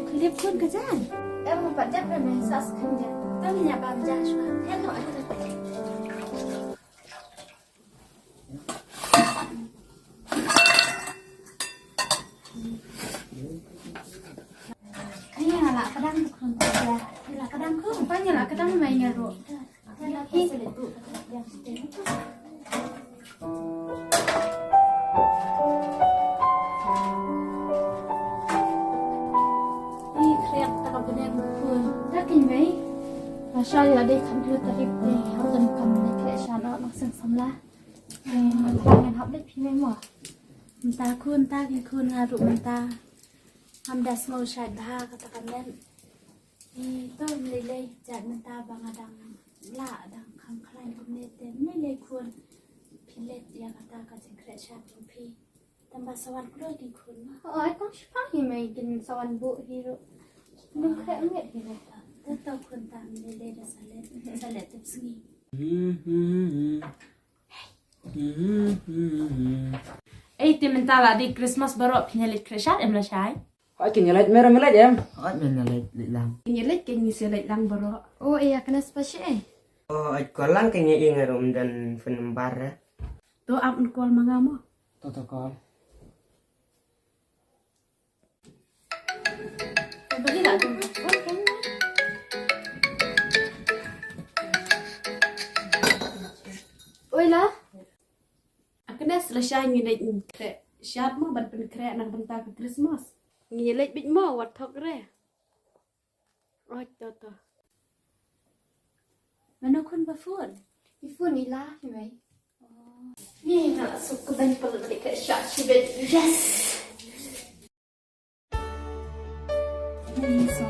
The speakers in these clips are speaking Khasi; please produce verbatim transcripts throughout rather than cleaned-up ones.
Khlip khun ka jan. Em, pat dep re me sa skhem ja. Tam nya bam ja shwa. Hello. Kaya la kadang khun ta ja. La kadang khun. Kaya la kadang mai nga ro. Ih, khriat ta ka bneng bun. Ta kin mei. Lashai la dei khathynriew tarik te. Hap donkam ne khreh sha noh nang seng samla. Eh, mynta ngan hap leit phi mei mo. Mynta khun ta ki khun nga ruh mynta. Ngam da sngew shait bha kata ka met. Eh, to ym lei lei jait mynta ba nga dang lah dang kham khlaiñ kumne te ym lei lei khun. Phi leit ïa kata ka jingkhreh shad jong phi. Tang ba sa wan kloi ki khun ma. Oh, ai kong shipang hi mei kin sa wan buh hi ruh. Ym khreh miet hi ruh. To to khun ta ym lei lei da sa leit. Sa leit tip sngi. Ei te mynta la dei Christmas baroh phin ïa leit khreh shad em lashai? Hooid kin ïa leit, me ruh me leit em? Hooid me ïa leit, leit lang. Kin ïa leit, kin ïa leit lang baroh. O ei, a kane spah shi ei? O oi, call lang kin ïa, ïa nga ruh ym don phone number re. To ap yn call ma nga mo. To to call. Oi la. Agnes, lashai ngi leit khreh shad mo ban pynkhreh na ka bynta ka Christmas. Ngi leit beit mo wat thok re. Oi to to. Mano khun ba phone? I phone i la hi mei. Ni na suk ka ben pala balik ka sha shibit. Yes. Ni so.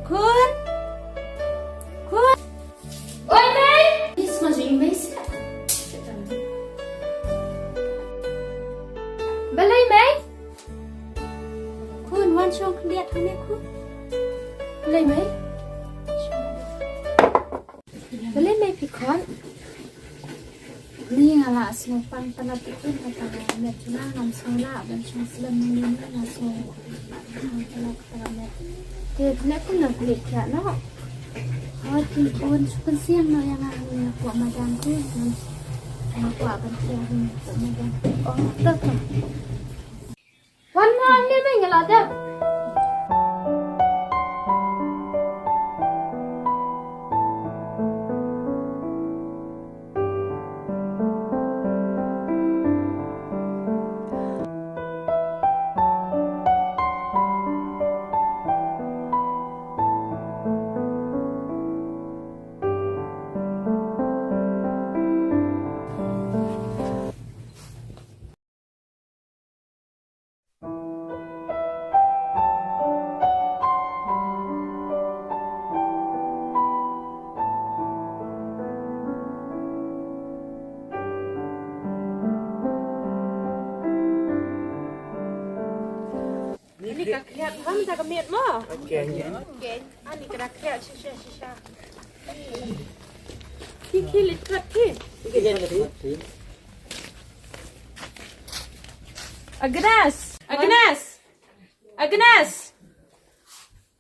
Khun. Khun. Oi mei. Ni sma jing mei sa. Balei mei? Khun wan shong khyndiat hangne khun. Balei mei? Balei mei phi khon? Ni nga la sngewpang palat ïa phi kata ka met jong nga, ngam sngewlah ban shong slem ïa ngi, nga sngewpang palat kata ka met. Te phi leh kumno phi leh thiah noh? Hooid khun, shu pynsiang noh ïa nga, nga kwah madan khun. Nga kwah ban thiah, nga kwah madan. Oh, to to. Wan ma, ngi dei ngi la dep. Ini ka khriat ham ta ka miet mo. Okay, okay. Okay. Ani ka khriat shisha shisha. Ki ki lit kat ki. Agnes! Agnes! Agnes!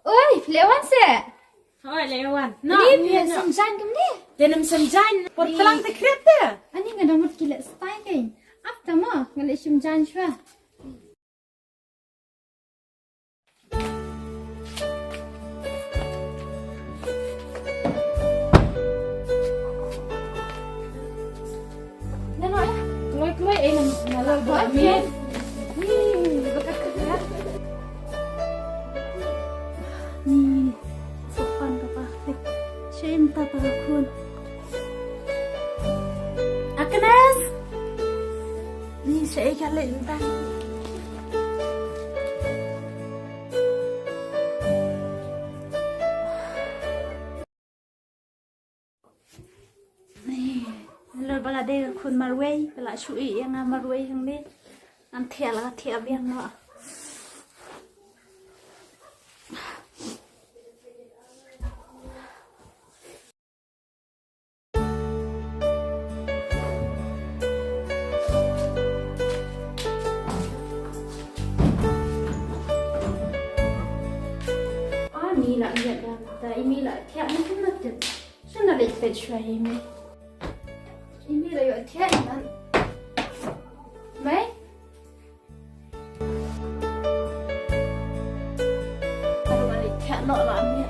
Oi, leh wan se. Hoi, leh wan. No, ni phi leh no. Sem jan kumne. Te nem sem jan. Por tlang te khriat te. Ani nga dang mut ki leh stai kein. Ap ta mo, nga leh sem jan shwa. Kloi kloi eh, nang nang la ba mi. Ni, sopan ka pa. Shame ta ta khun. Agnes! Ni, shaei ka leh mynta. Ni, lor ba la dei khun marwei, ba la shu ïeh ïa nga marwei hangne. Ngan thiah la thiah biang noh. Imi la ïa da ta imi la thiah na kum na tip. Shun da leit peit shwa imi. Imi la ïoh thiah imi. Mei. Imi la leit thiah noh la imi.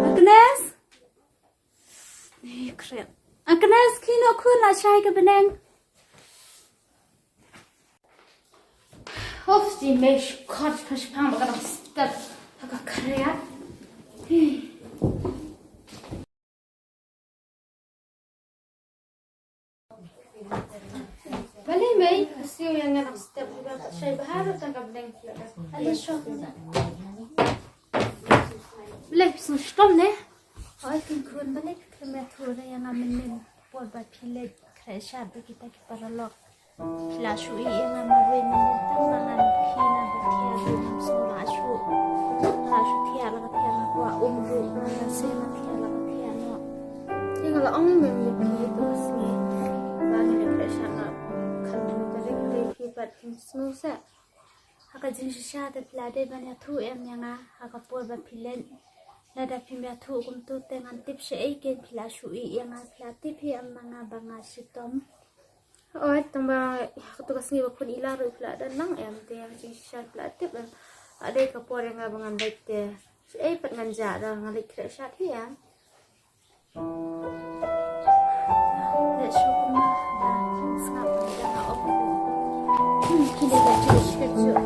Agnes! Ih, kret. Agnes, khie noh khun, la shai ka bneng. Of, di mei, shkot ka shipang ba ka dang step ha ka khriat. Balei mei, ka siew ïa nga dang step ba ka shai bha ruh tang ka bneng phi ïa ka. Ale shok. Balei phi sngew shitom ne? Oi, khun, balei phi khlem ïathuh ïa nga mynnin por ba phi leit khreh shad bad kita ki paralok. Phi la shu ïeh ïa nga marwei mynnin tang ba ngan khie na ka thiah ruh ngam sngew lah shuh. La shu thiah la ka thiah, nga kwah um ruh, nga la shu la thiah la ka thiah noh. Te nga la ong mem ïa phi to ka sngi ba ngi leit khreh shad na khatphra tarik, te phi pat phim sngew seh. Ha ka jingshisha te phi la dei ban ïathuh em ïa nga ha ka por ba phi leit. Lada phim ïathuh kumto te ngan tip shaei kein, phi la shu ïeh ïa nga, phi la tip hi em ma nga ba nga shitom. Oi, tang ba kato ka sngi ba khun i la ruh phi la don lang em, te ha ka jingshisha phi la tip em. Ka dei ka por ïa nga ba ngan leit te shaei pat ngan jah da nga leit khreh shad hi em. Leit shuh kumne, da sngap da nga op. Hmm, ki dei da shuh shuh shuh.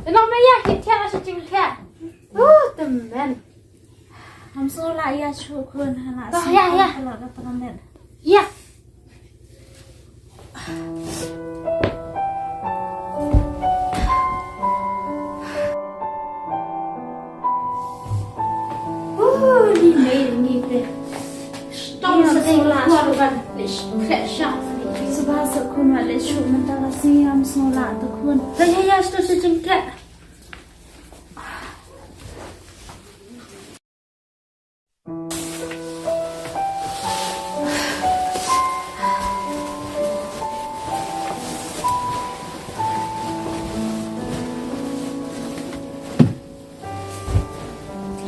Te nong me ïa ki thiah la shu jingthiah. Uh, tymmen. Ngam sngew lah ïa shuh khun, ha la. Oh, ïa, ïa. Ka la ka tymmen. Ïa. Uh, ni mei ni te. Stom sa dei kwah ruh ban leit khreh shad. Sngewbha seh khun, wat leit shuh mynta ka sngi, ngam sngew lah te khun. Ïa, ïa, ïa, shuh shuh jingkhreh.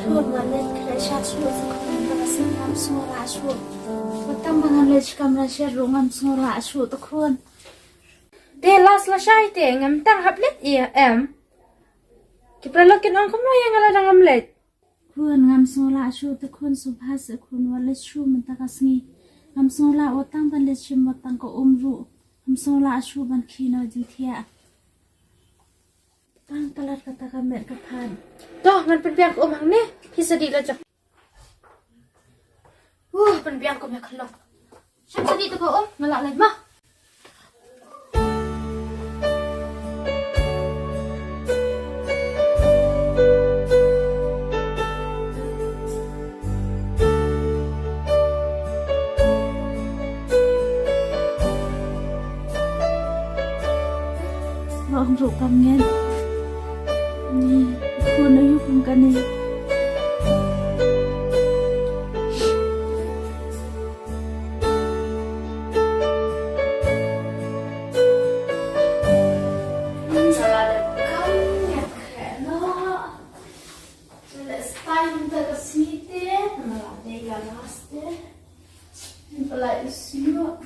Khun, wat leit khreh shad shuh seh khun, mynta ka sngi ngam sngew lah shuh. Wat tang ba ngan leit shi kamra shet ruh ngam sngew lah shuh te khun. Te last lashai te ngam tang hap leit ïa em. Ki paralok kin ong kumno ïa nga lada ngam leit. Khun, ngam sngew lah shuh te khun, sngewbha seh khun, wat leit shuh mynta ka sngi. Ngam sngew lah wat tang ban leit shim wat tang ka um ruh. Ngam sngew lah shuh ban khie noh jingthiah. Tang palat kata ka met ka phad. To, ngan pynbiang ka um hangne. Phi sa dih la jong. Uh, pynbiang ka um ïa ka lok. Shim sa dih te ka um, nga lah leit ma. Ba ong ruh kam ngeit. Ni, khun aïu kum kane. Let's time the kasite, na la dei la last day. Pala isiyo.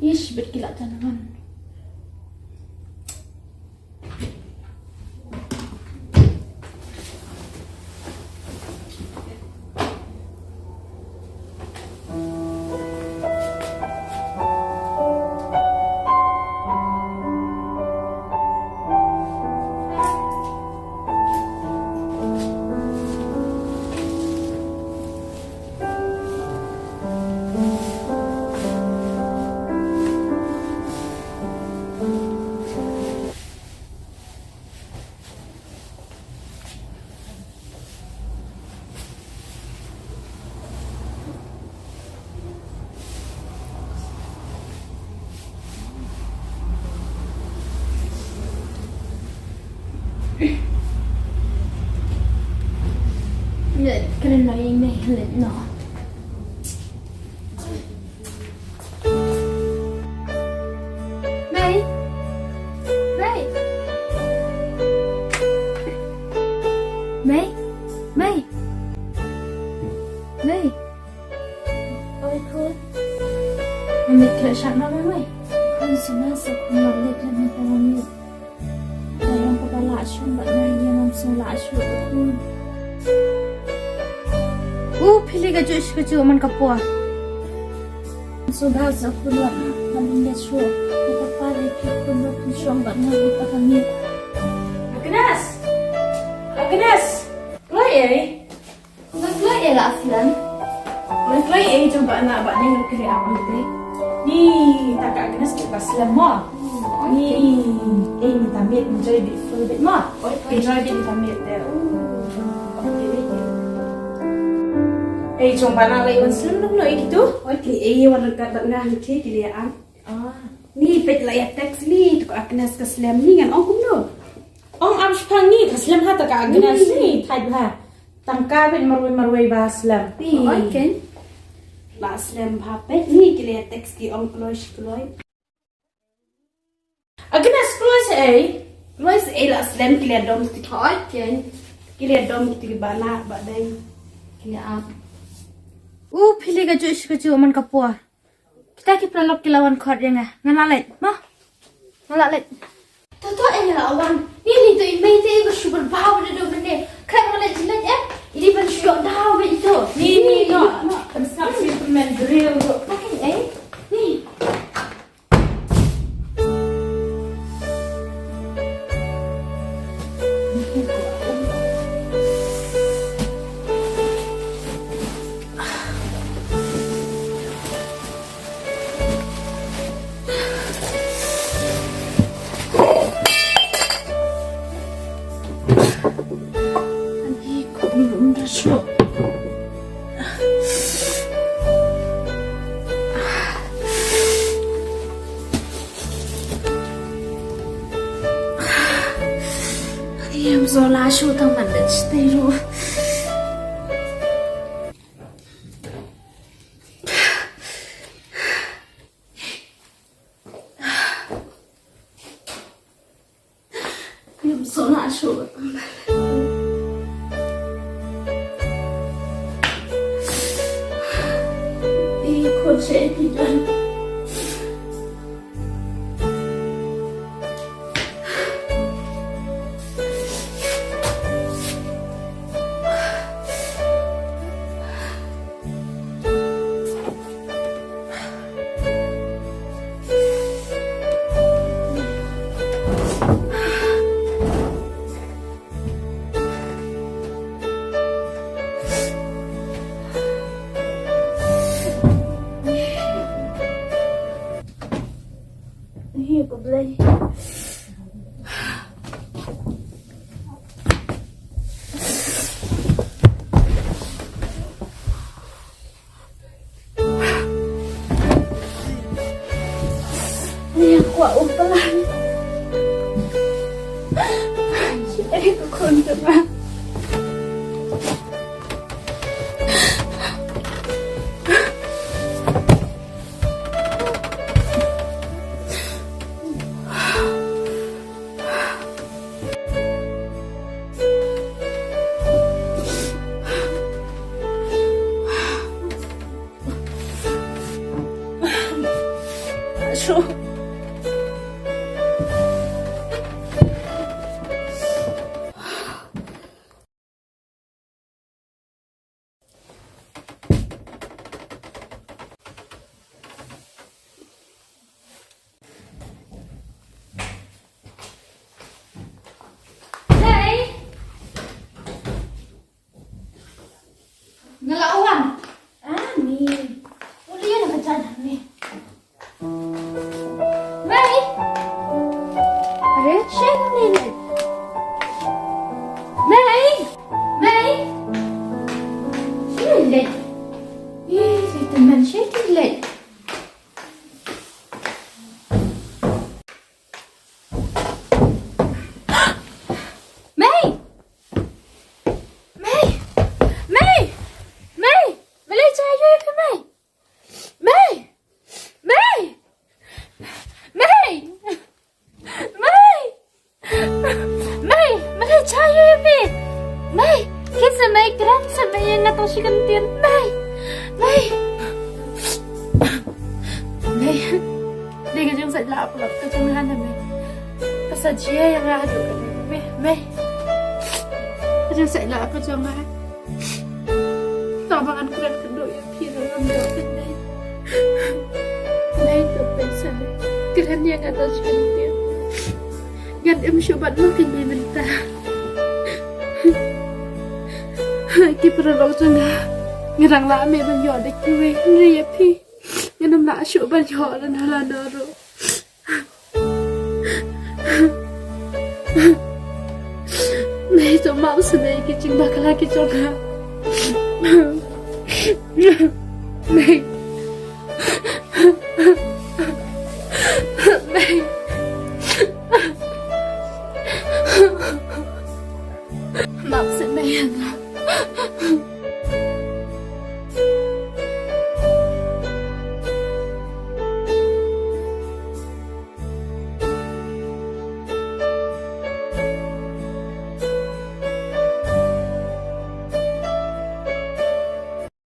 Ish, bet ki la tanaman. Nge kren no ïa i Mei leh no. Mei. Mei. Mei. Mei. Mei. Oi khun. Mynta khlem shah noh Mei. Khun sngewsih khun, leit leit leit leit. Ka long kaba lah shuh bad nga ïa ngam sngewlah shuh khun. U phi leh kajuh shi kajuh man ka por. Sngewbha seh khun, wat ngam leh shuh. Nga kyrpad ïa phi khun, wat pynshong bad nga ïa ka kmie. Agnes! Agnes! Kloi ei? Nga kloi ei, la slem. Nga kloi ei jong ba na ba deng ruh ki leh ap ite. Ni ta ka Agnes ba slem mo. Ni ei, mynta miet enjoy bit full bit mo. Enjoy bit mynta miet te. Ei jong ba na lei wan slem dong lo ei kitu. Oi ki ei wan ryngkat bad nga hangne ki leh ap. Ni peit la ïa text ni tu ka Agnes ka slem ni, ngan ong kumno. Ong ap shipang ni ka slem ha ta ka Agnes ni thait ha. Tang ka bit marwei marwei ba slem. Oi ken. La slem ba peit ni ki leh text ki ong kloi shi kloi. Agnes kloi shi ei. Kloi shi ei la slem ki leh dom ti. Oi ken. Ki leh dom ti ba na ba deng. Ki leh ap. U phi leh kajuh shi kajuh man ka por. Kita ki paralok ki la wan khot ïa nga. Nga la leit mo. Nga la leit. To to, eh, nga la wan. Ni ni to i Mei te i ba shu byrbaw da do bene. Khlem nga leit leit eh. I dei ban shu ïoh daw bad ito. Ni ni no. Kan sngap shi pynmen grill tu. Makin eh. Ni. Ani em zola shu tang man da stay ro. Ngam soh lah shuh. Ih, khun seh ïa phi don. Hi ko Blei. Ni kwah u plan. Ai ko khun jong nga. Hey! Nga la wan. Ah, ni. Uli na ka jan ni. Mei, dei ka jingshait lap ka jong nga ne mei. Ka sa jia ïa nga haduh katne mei, mei. Ka jingshait lap ka jong nga. Tang ba ngan kren kynduh ïa phi ruh ngam ïoh pynmih. Mei, to pynsan. Kren ïa nga da jingkyrkieh. Ngan im shuh bad ma kynmei mynta. Ki paralok jong nga, nga dang lah mei ban ïoh da kiwei, hynrei ïa phi ngan ym lah shuh ban ïoh lano lano ruh. Mei, to map seh mei ki jingbakla ki jong nga. Mei. Mei. Map seh mei ïa nga.